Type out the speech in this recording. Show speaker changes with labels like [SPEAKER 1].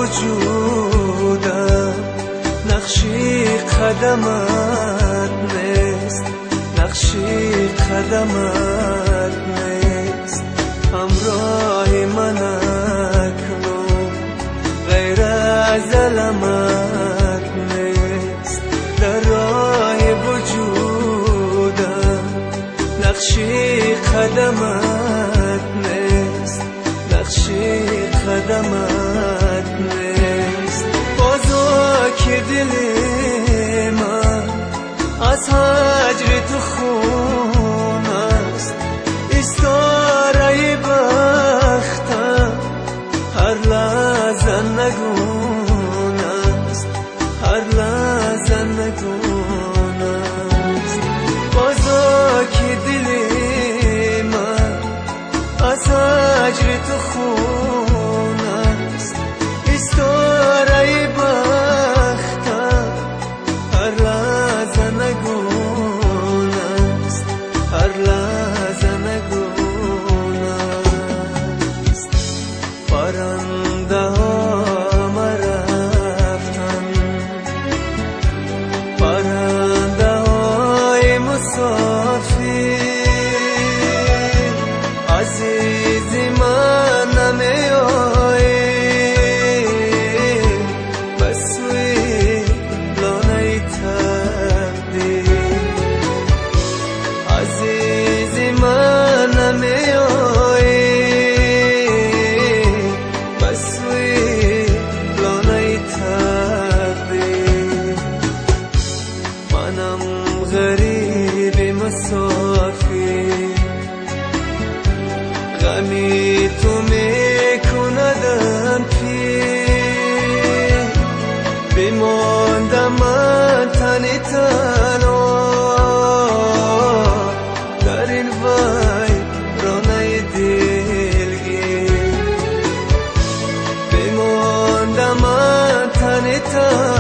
[SPEAKER 1] вуҷудам нақши қадамат нест, нақши қадамат нест. Ҳамроҳи ман акнун ғайр аз аламат нест. Дар роҳи вуҷудам нақши қадамат нест, нақши қадамат нест. Бозо ки дили ман аз ҳаҷри ту хун аст, истораи бахтам ҳар лаҳза нагун аст, ҳар лаҳза нагун аст. Бозо ки дили ман аз ҳаҷри ту хун аст, истораи бахтам ҳар лаҳза нагун аст, ҳар лаҳза нагун аст. Парандаҳо рафтан, парандаҳои мусофир, азизи ман намеоӣ ба сӯи лонаи тақдир. Азизи ман намеоӣ ба сӯи лонаи тақдир. Манам ғариби мусофир, ғами ту мекунадам пир. Бимондам ман тани танҳо дар ин вайронаи дилгир. Бимондам ман тани танҳо.